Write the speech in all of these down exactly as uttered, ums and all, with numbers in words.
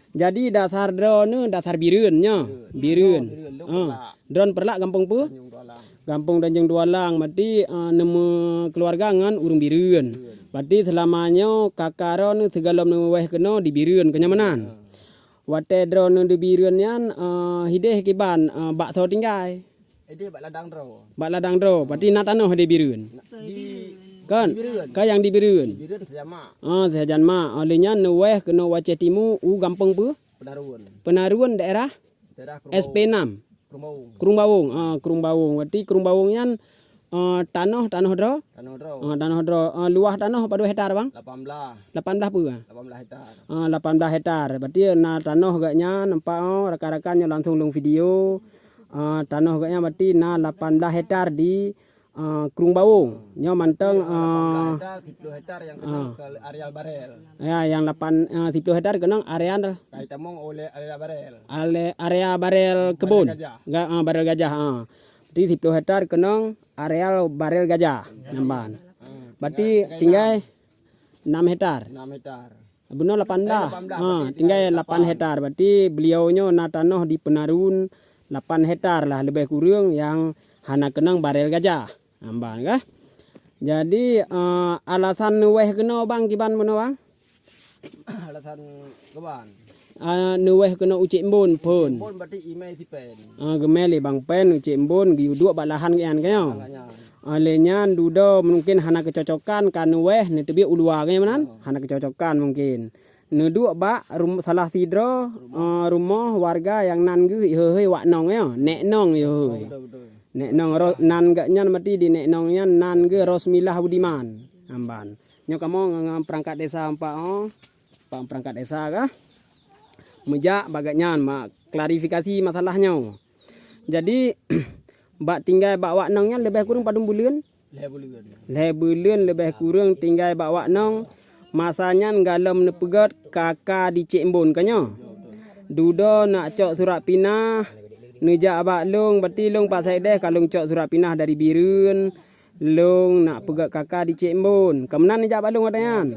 Jadi dasar droeneuh dasar Bireuen nyoe. Bireuen. Bireuen. Lôn, ha, Peureulak. Droeneuh Peureulak gampông peue? Tanjung Dualang. Gampông Tanjung Dualang, berarti, eh, neumeukeuluwarga ngon ureuëng Bireuen. Bireuen. Berarti seulama nyoe kaka droeneuh sigohlom neuwéh keunoe di Bireuen, keu nyoe meunan? Ya. Watée droeneuh di Bireuen nyan, eh, hideh kiban, eh, bak soe tinggai? Ideh bak ladang droe. Bak ladang droe, berarti na tanoh di Bireuen. Na, di, kon? Di Bireuen. Ka nyang di Bireuen. Di Bireuen sajan mak. Ah, sajan mak. Óh lheueh nyan neuwéh keunoe u Aceh Timu u gampông peue? Peunaruen. Peunaruen daerah? Daerah Krueng Bawong. S P enam. Krueng Bawong. Krueng Bawong. Ah, Krueng Bawong. Berarti Krueng Bawong nyan, ah, tanoh, tanoh droe? Tanoh droe. Ah, tanoh droe. Ah, luwah tanoh padum hektar, Bang? Lapan belas. Lapan belas peue? Lapan belas hektar. Ah, lapan belas hektar. Berarti na tanoh geuh nyan, nampak, oh, rakan-rakan nyoe langsung lôn video. Ah, tanoh geuh nyan berarti na lapan belas hektar di, ah, Krueng Bawong. Nyoe mantong, lapan belas ah, hektar, siplôh hektar nyang keunong, ah, keu areal barel. Ya, nyang lapan, ah, siplôh hektar keunong areal. Ka itamong oleh areal barel. Ale-, area barel kebun. Barel gajah. Ga-, ah, barel gajah, ah. Berarti siplôh hektar keunong areal barel gajah, nyan ban. Ah, berarti tinggai, tinggai enam hektar. Enam hektar. Bunoe lapan belas. Eh, lapan belas, ha, berarti tinggai tinggai lapan hektar. Berarti beliau nyoe na tanoh di Peunaruen lapan hektar lah leubeh kureueng nyang hana keunong barel gajah. Nyan ban kah? Jadi, eh, alasan neuwéh keunoe, Bang, kiban bunoe, Bang? Alasan kiban? Ah, neuwéh keunoe u Cik Embon phon. Embon berarti imé si Pen. Ah, geumé lé Bang Pen u Cik Embon geuyue duek bak lahan geuh nyan, ka nyoe? Lahan geuh nyan. Ah, lé nyan dudoe mungken hana keucocokan ka neuwéh neuteubiet u luwa, ka nyoe meunan? Oh. Hana keucocokan mungken. Neuduek bak rum-, salah sidroe, eh, rumoh warga nyang nan geuh i heuheueh Wak Nong nyoe, Nek Nong i heuheueh. Oh, betul, betul. Nek Nong ro-, nan geuh nyan berarti di Nek Nong nyan nan geuh Rosmilah Budiman. Nyan ban. Nyoe kamoe ngon, ngon peurangkat desa empat, oh. Pak peurangkat desa kah? Meujak bak geuh nyan, mak, klarifikasi masalah nyoe. Jadi, bak tinggai bak Wak Nong nyan leubeh kureueng padum buleuen? Lhée buleuen. Lhée buleuen leubeh kureueng tinggai bak Wak Nong. Masa nyan gohlom neupeugét kaka di Cik Embon, ka nyoe? Dudoe neucok surat pinah, neujak bak lôn, berarti lôn pat saideh ka lôn cok surat pinah dari Bireuen. Lôn neupeugét kaka di Cik Embon. Ka meunan neujak bak lôn watée nyan.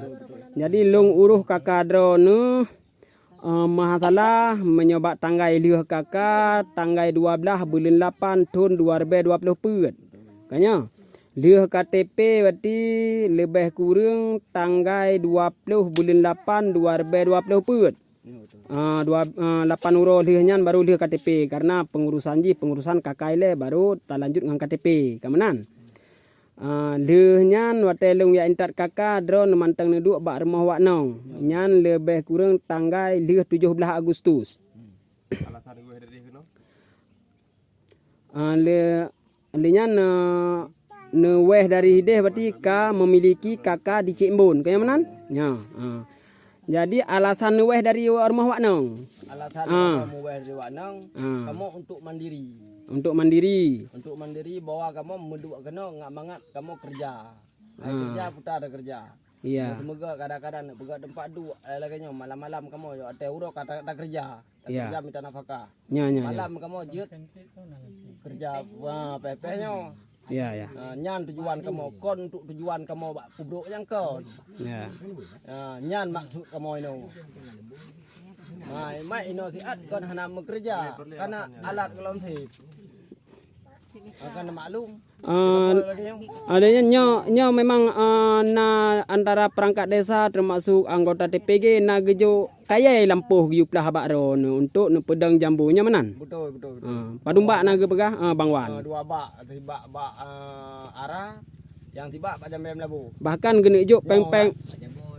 Jadi lôn uroh kaka droeneuh, eh, meusalah meunyoe bak tanggai lheueh kaka, tanggai dua blaih buleuen lapan thon dua ribée dua ploh peuet. Ka nyoe, lheueh K T P berarti leubeh kureueng tanggai dua ploh buleuen lapan dua ribée dua ploh peuet. Ah, dua, ah, lapan uroe lheueh nyan baru lheueh K T P, karena pengurusan jih, pengurusan kaka ilée baru talanjut ngon K T P, ka meunan. Ah, lheueh nyan watée lôn jak intat kaka, droeneuh mantong neuduek bak rumoh Wak Nong. Nyan leubeh kureueng tanggai lheueh tujoh blaih Agustus. Alasan geuh dari keunoe? Ah, le, le nyan, eh, neuwéh dari hideh berarti ka memiliki kaka di Cik Embon, ka nyoe meunan? Nyoe, ah. Jadi alasan neuwéh dari rumoh Wak Nong? Alasan, ah, kamoe meuwéh dari Wak Nong, ah, kamoe untuk mandiri. Untuk mandiri. Untuk mandiri, bahwa kamoe meuduek keunoe ngat mangat kamoe keureuja. Hai, ah, keureuja, puta ada keureuja. Iya. Seumoga kadang-kadang nak peugah teumpat duek, eh, lagée nyoe, malam-malam kamoe, yo, ateueh uroe ka ta-, takeureuja. Iya. Takeureuja mita nafakah. Nya, nya, nya. Malam kamoe jeuet keureuja, wah, péh-péh nyoe. Iya, iya. Ah, nyan tujuan kamoe, kon untuk tujuan kamoe bak peubrok nyang kon. Iya. Ah, nyan maksud kamoe inoe. Mai, mai inoe siat kon hana meukeureuja, kana alat keulom sép. Akan maklum. Ah, adanya nyoe, nyoe memang, ah, na antara perangkat desa termasuk anggota T P G na geujok kayée lampôh geuyue plah bak droeneuh untuk neupeudong jambo nyoe meunan? Betul, betul, betul. Ah, padum bak na geupeugah, ah, Bang Wan? Ah, dua bak, sibak bak, ah, ara, nyang sibak bak jambo meulabu. Bahkan geuneuk jok péng-péng.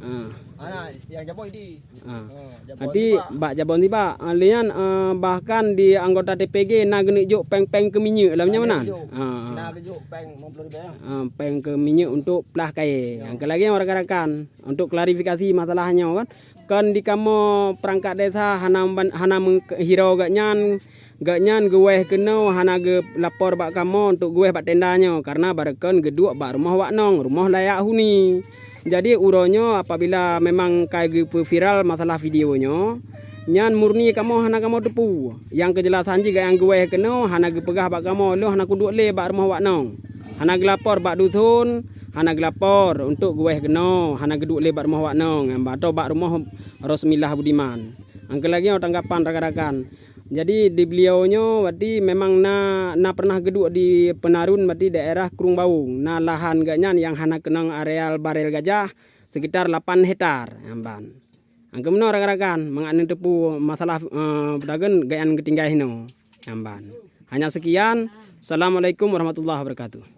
Ah. Ana, nyang jambo di. Ah. Ah, jambo. Jadi sibak. Bak jambo sibak. Ah, lé nyan, ah, bahkan di anggota T P G na geuneuk jok péng-péng keu minyeuk lam nyoe meunan? Jok. Ah. Na geujok péng lima puluh ribu, ya. Ah, péng keu minyeuk untuk plah kayée. Ya. Nyang keu lagée nyoe rakan-rakan, untuk klarifikasi masalah nyoe kan. Kon di kamoe perangkat desa hana ban-, hana meuhirau geuh nyan. Geuh nyan geuwéh keunoe hana geulapor bak kamoe untuk geuwéh bak tenda nyoe, karena barokon geuduek bak rumoh Wak Nong, rumoh layak huni. Jadi uroe nyoe apabila memang ka geupeuviral masalah video nyoe, nyan murni kamoe hana kamoe teupeue. Nyang keujelasan jih geuh nyang geuwéh keunoe hana geupeugah bak kamoe lôn hana kuduek lé bak rumoh Wak Nong. Hana geulapor bak duson, hana geulapor untuk geuwéh keunoe, hana geuduek lé bak rumoh Wak Nong, nyang bak, atau bak rumoh Rosmilah Budiman. Angka lagi nyoe tanggapan rakan-rakan. Jadi di beliau nyoe berarti memang na, na pernah geuduek di Penarun, berarti daerah Krueng Bawong. Na lahan geuh nyan nyang hana keunong areal barel gajah sekitar lapan hektar nyang ban. Angka meunoe rakan-rakan, mangat neuteupeue masalah, eh, pedagang geuh nyan geutinggai hinoe nyang ban. Hanya sekian. Assalamualaikum warahmatullahi wabarakatuh.